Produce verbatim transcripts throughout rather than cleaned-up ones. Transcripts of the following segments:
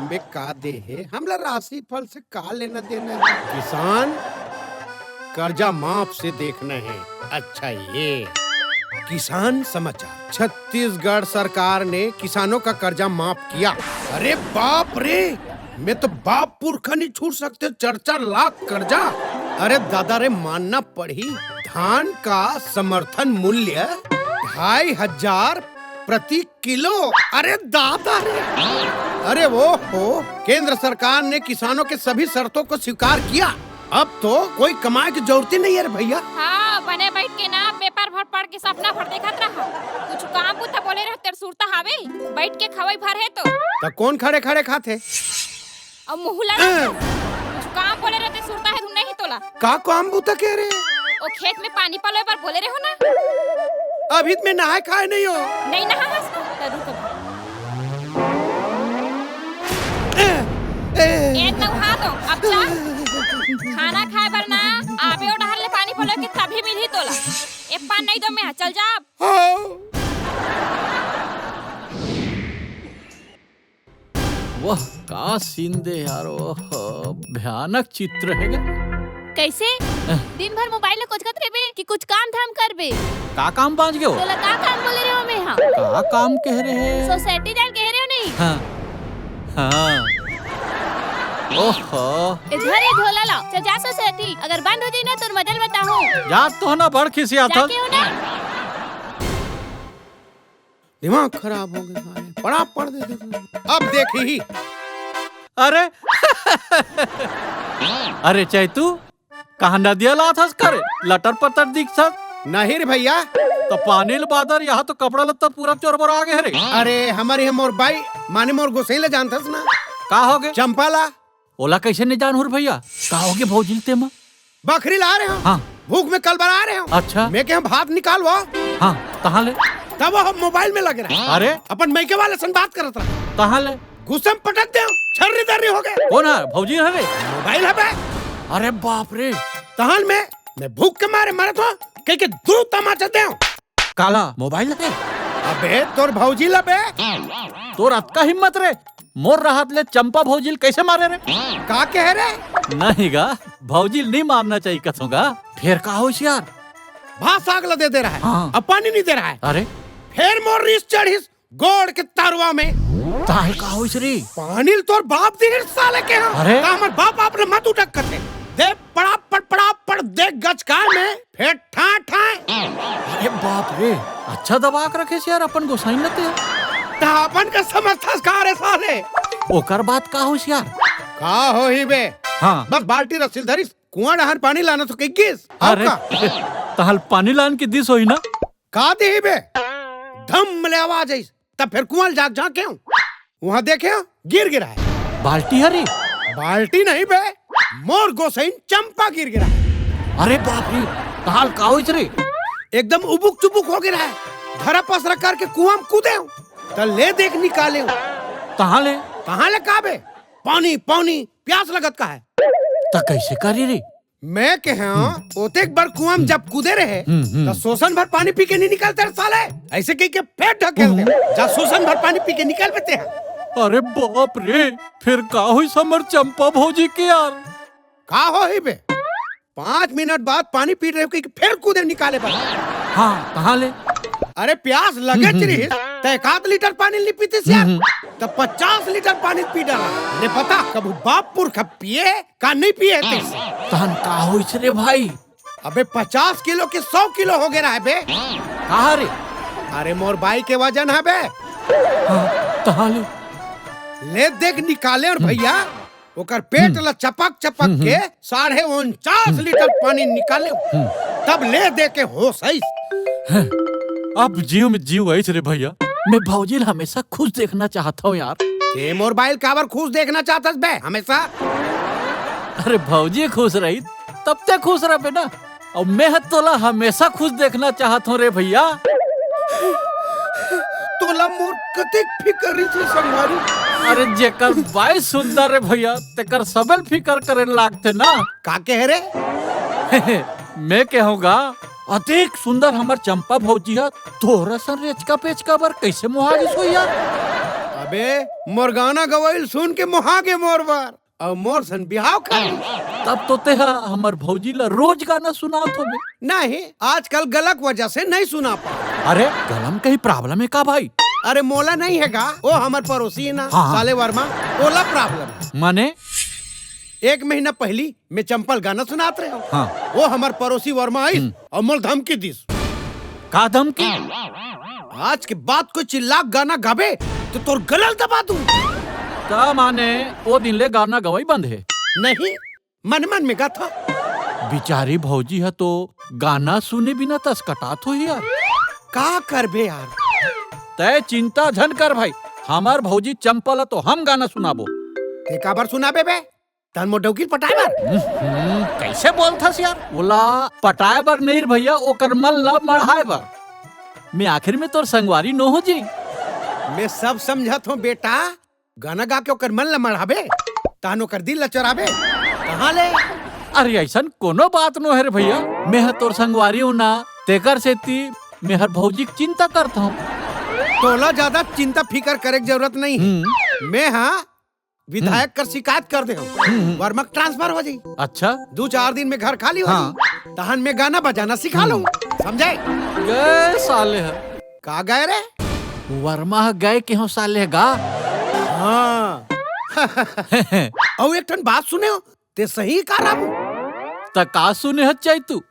में का दे हे, हमला राशिफल से का लेना देना हे? किसान, कर्जा माफ से देखना हे। अच्छा, ये किसान समाचार। छत्तीसगढ़ सरकार ने किसानों का कर्जा माफ किया। अरे बाप रे, मैं तो बाप पुरखा नहीं छूट सकते, चार चार लाख कर्जा। अरे दादा रे, मानना पड़ही, धान का समर्थन मूल्य ढाई हजार प्रति किलो। अरे दादा रे, अरे वो हो, केंद्र सरकार ने किसानों के सभी शर्तों को स्वीकार किया। अब तो कोई कमाए की जरूरत ही नहीं है रे भैया। हाँ, बने बैठ के ना पेपर भर पढ़ के सपना भर देखत रहा। कुछ काम बुता बोले रहो, तेर सुरता हावे, बैठ के खवई भर हे तो। त कौन खड़े खड़े खाथे? अब मुंह लड़ा। कुछ काम बोले रहो, तेर सुरता हे तू नहीं तोला। का काम बुता कहे रे? ओ खेत में पानी पलोए बर बोले रहो ना। अभी त मैं नहाए खाए नहीं हो। नहीं नहा हस ना, त रुक अब। ए, ए। ए नहा तो, अब चल। खाना खाए बर ना, आबे ओ डहर ले पानी पलोए के तभी मिलही तोला। ए पान नहीं दो मैं, चल जा अब। हाँ। वाह, का सीन दे यार, ओह, भयानक चित्र हे गा। कैसे? अह। दिन भर मोबाइल में कोचकत रहिबे कि कुछ काम धाम करबे? का काम बांच गे हो? तोला का काम बोले रहे हो मैं, हाँ? का काम कहे रहे? सोसाइटी जान कहे रहे हो नहीं? हाँ। हाँ। ओहो। इधर ही झोला ला। चल जा सोसाइटी। अगर बंद हो जाई ना, तोर मजा ल बताहूँ। जा तो ना, बड़ खिसियाथस। जाके हो ना। दिमाग खराब हो गे साले, पड़ा पड़ दे दे। अब देखी ही। अरे। अरे चैतू, कहाँ नदिया लाथस करे? लटर पटर दिखथस। नहीं रे भैया। त पानी ल बादर, यहाँ तो कपड़ा लत्ता पूरा चोरबर आ गे रे। अरे हमर ये मोर बाई, माने मोर गोसई ल जानथस ना। का हो गे? चंपा ला। ओला कैसे नहीं जानहूँ रे भैया? का हो गे भौजी ल तेमा? बखरी ला रहे हो। हाँ। भूख में कलबला रहे हो। अच्छा। मैं कहे भात निकालवा। हाँ, कहाँ ले? तब वो मोबाइल में लगे रहा। अरे। अपन मइके वाले सन बात करत रहा। कहाँ ले? गुस्से में पटक दे, छर्री दर्री हो गे। कौन हे? भौजी हे रे? मोबाइल हे बे। अरे बाप रे। तहन में, मैं भूख के मारे मरत हो, कह के दू तमाचा दे। काला मोबाइल हे? अबे तोर भौजी ला बे। तोर अतका हिम्मत रे, मोर रहत ले चंपा भौजी ल कैसे मारे रे? का कहे रे? नहीं गा, भौजी ल नहीं मारना चाहिए कथों गा। फेर का होइस यार? भात साग ला दे दे रहा है, हाँ। अब पानी नहीं दे रहा है। अरे? फेर मोर रीस चढ़िस गोड़ के तरुआ में। ताहे का होइस रे? पानी ल तोर बाप दिहिस साले के हाँ। अरे? का हमर बाप आप ले मत उठक कथे। दे पड़ा पड़, पड़ा पड़, दे गचका में, फेर ठा ठा। अरे बाप रे, अच्छा दबा के रखेस यार अपन गोसाई ल ते। त अपन का समझथस का रे साले? ओकर बात का होइस यार? का होही बे? हाँ। बस बाल्टी रस्सी ल धरिस, कुआं डहर पानी लाना तो कह गिस। अरे, का? तहल पानी लान के दिस होही ना? का देही बे? धम ले आवाज आइस, तब फेर कुआं ल जाके झांकेंव, वहां देखेंव, गिर गिरा है। बाल्टी हरे? बाल्टी नहीं बे, मोर गोसईन चंपा गिर गिरा है। अरे बाप रे, तहल का होइस रे? एकदम उबुक चुबुक हो गिरा है। धरा पसरा करके कुआं में कूदेंव, त ले देख निकालेंव। तहां ले? तहां ले का बे? पानी, पानी, प्यास लगत का है। त कैसे करी रे? मैं कहे, हम्म। ओतेक बड़ कुआं में जब कूदे रहे, हम्म, हम्म। त सोसन भर पानी पी के नहीं निकलते रे साले। ऐसे कह के फेर ढकेल दे। हम्म। जा सोसन भर पानी पी के निकल बे तेहा। अरे बाप रे, फेर का होइस हमर चंपा भौजी के यार? का होही बे? पांच मिनट बाद पानी पी रहे हो कि फेर कूदे निकाले बर। हाँ, तहां ले? अरे प्यास लगे हम्म, हम्म, रिहिस, त एक आध लीटर पानी नहीं पीतिस यार। हम्म, हम्म। त पचास लीटर पानी पी डाला। ले बता, कभू बाप पुरखा पिए का नहीं पिए तेसे? तहन का होइस रे भाई? अबे पचास किलो के सौ किलो हो गे रहा है बे। कहा रे? अरे मोर बाई के वजन है बे। हाँ, तहां ले? ले देख निकाले और हम्म। भैया, ओकर पेट हम्म। ला चपक चपक हम्म, के हम्म। साढ़े उनचास हम्म। लीटर पानी निकाले। हम्म। तब ले दे के होस आइस। हैं, अब जीव में जीव आइस रे भैया। मैं भौजी ला हमेशा खुश देखना चाहत हूँ यार। ते मोर बाई ल काबर खुश देखना चाहत हस बे हमेशा? अरे भौजी खुश रही तब ते खुश रह बे ना। अब मैं ह तोला हमेशा खुश देखना चाहत हूँ रे भैया। तोला मोर कतेक फिकर रहिथे संगवारी। अरे जेकर बाई सुंदर रे भैया, तेकर सबे ल फिकर करे लागथे ना। का कहे रे? मैं कहूँगा, अतेक सुंदर हमर चंपा भौजी ह तोहर असन रेचका पेचका बर कैसे मोहा गिस होही यार? अबे, मोर गाना गवई ल सुन के मोहा गे मोर बर, अउ मोर सन बिहाव कर। तब तो तेहा हमर भौजी ला रोज गाना सुनात होबे। नहीं, आजकल गलक वजह से नहीं सुना पा। अरे, गलम कहीं problem हे का भाई? अरे, मोला नहीं हे गा, वो हमर पड़ोसी हे ना, हाँ, हाँ। साले वर्मा, ओला problem हे। माने? एक महीना पहली मैं चंपा ल गाना सुनात रहेंव। हाँ। वो हमर पड़ोसी वर्मा आइस हम्म। अउ मोला धमकी दिस। का धमकी? आज के बाद कोई चिल्ला के गाना गाबे तो तोर गला ल दबा दूं। का माने वो दिन ले गाना गवई बंद हे? नहीं, मन मन में गाथंव। बिचारी भौजी ह तो गाना सुने बिना तसकटात होही यार। का करबे यार? तैं चिंता झन कर भाई, हमर भौजी चंपा ल तो हम गाना सुनाबो। ते काबर सुनाबे बे? तहन मोर डौकी ल पटाए बर? हम्म, कइसे बोलथस यार? ओला पटाए बर नहीं रे भैया, ओकर मन ल मढ़ाए बर। मैं आखिर में तोर संगवारी नोहूं जी। मैं सब समझत हंव बेटा, गाना गा के ओकर मन ल मढ़ाबे, तहन ओकर दिल ल चोराबे, कहां ले? अरे अइसन कोनो बात नोहे रे भैया, मैं ह तोर संगवारी हंव ना, तेकर सेती मैं हर भौजी के चिंता करत हंव। तोला ज्यादा चिंता फिकर करे के जरूरत नहीं हे। हम्म। मैं ह विधायक कर शिकायत कर देहंव, हम्म। वर्मा के transfer हो जाही। अच्छा। दू चार दिन में घर खाली हो हाँ। जाही, तहन मैं गाना बजाना सिखा लूं, हम्म। समझे? गए साले ह। का गए रे? वर्मा ह गए के हो साले ह गा। हाँ। अउ एक ठन बात सुने हो, ते सही का रामू? त का सुने ह चाही तू?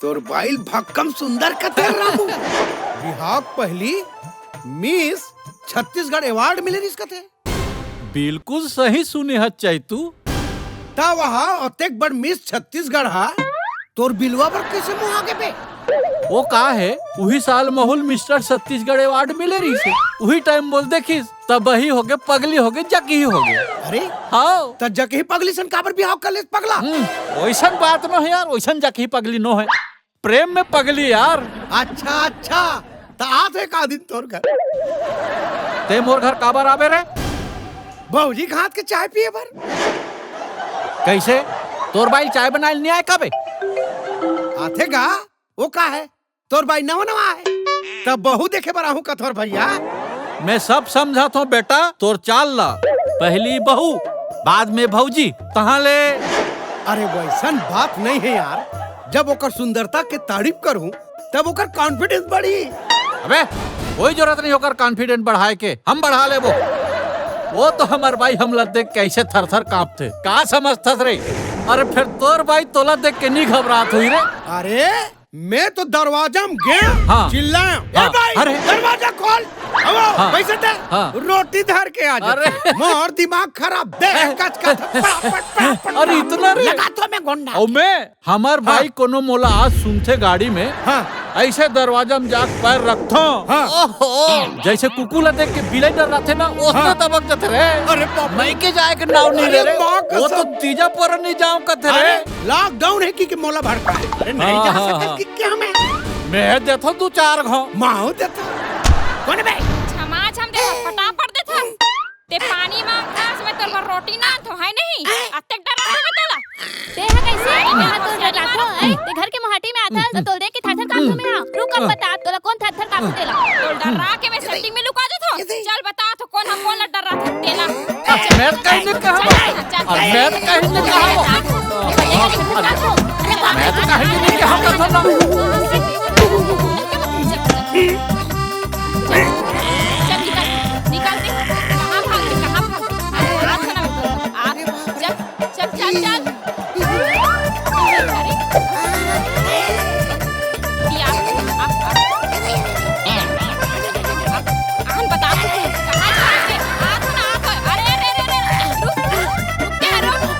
तोर बाई ल भक्कम सुंदर कथे रामू। बिहाव के पहली Miss छत्तीसगढ़ award मिले रिहिस कथे। बिल्कुल सही सुने हस चाही तू। त वहा ओतेक बड़ Miss छत्तीसगढ़ हा तोर बिलवा बर कइसे मोहा गे बे? वो का हे, उही साल महू ल Mister छत्तीसगढ़ award मिले रिहिस हे। उही time मोला देखिस, तब बही होगे, पगली होगे, जकही होगे। अरे? हाँ। त जकही पगली सन काबर बिहाव कर लेस पगला? हम्म, ओइसन बात नोहे यार, ओइसन जकही पगली नोहे। प्रेम में पगली यार। अच्छा, अच्छा, त आथे का दिन तोर घर? ते मोर घर काबर आबे रे? भौजी के हाथ के चाय पिए बर। कइसे? तोर बाई ल चाय बनाए ल नइ आय का बे? आथे गा, वो का हे? तोर बाई नवा नवा आय, त बहू देखे बर आहूं कथों रे भैया। मैं सब समझत हंव बेटा, तोर चाल ला। पहली बहू, बाद में भौजी, तहां ले। अरे वइसन बात नइ हे यार, जब ओकर सुंदरता के तारीफ करहूं, तब ओकर confidence बढ़ही। अबे, कोई जरूरत नहीं ओकर confidence बढ़ाए के, हम बढ़ा लेबो। वो तो हमर बाई हमला देख के अइसे थर-थर कांपथे। का समझथस रे? अरे फेर तोर बाई तोला देख के नइ घबरात होही रे। अरे, मैं तो दरवाजा में गेंव, हाँ। चिल्लाएंव, "ए हाँ, बाई, अरे। दरवाजा खोल, आवो, हाँ। पइसा दे, हाँ। रोटी धर के आ जा।" अरे। मोर दिमाग खराब, दे, ए। कच, कच, पड़ा, पड़, पड़ा, पड़, अरे, पड़ा। इतना रे? लगाथंव मैं गोंडा। अउ मैं, हमर हाँ। बाई कोनो मोला आज सुनथे गाड़ी में, हाँ। अइसे दरवाजा में जाके पैर रखथंव। हाँ। ओहो, जइसे कुकुर ला देख के बिलई डर्राथे ना, ओइसने हाँ। दबक जाथे रे। अरे बाप रे। मइके जाए के नाव नइ ले अरे रे। माँ वो तो कसम। तीजा परन नइ जांव कथे रे। अरे, lockdown हे कि, कि मोला भड़काए? अरे, नहीं हाँ, जा हाँ, सकत हाँ। कि क्या मैं? मैं देथंव दू चार घांव। माहू देथंव। कोन बे? छमा छम दे, फटाफट देथंव। ते पानी मांगथस, मैं तोर बर रोटी लानथंव, हे नहीं? अतेक डर लागथे तोला। ते ह कइसे? मैं ह तोर डर लागथंव, ए? ते घर के मोहाटी में आथस, त तोला देख के थर-थर कांपथंव मैं ह। रुक, अब बता, तोला कोन थर-थर कांपथे तेला? तोला डर्रा के मैं setting में लुका देथंव। चल बता, तो कोन ह कोन ला डर्राथे तेला? अरे मैं कहीं नहीं कहा। चल, चल, चल, अरे मैं कहीं नहीं कहा। मैं तो कहीं नहीं कहा था ना। चल, निकल, निकल दे। कहाँ भाग रही, कहाँ भाग रही? अरे, हाथ ना, हाथ, चल, चल, चल, चल। अरे, ये आप, आप, आप, आप, हम बता दो, कहाँ भाग रही? हाथ ना, हाथ, अरे, अरे, अरे, अरे, रुक, रुक, रुक, रुक।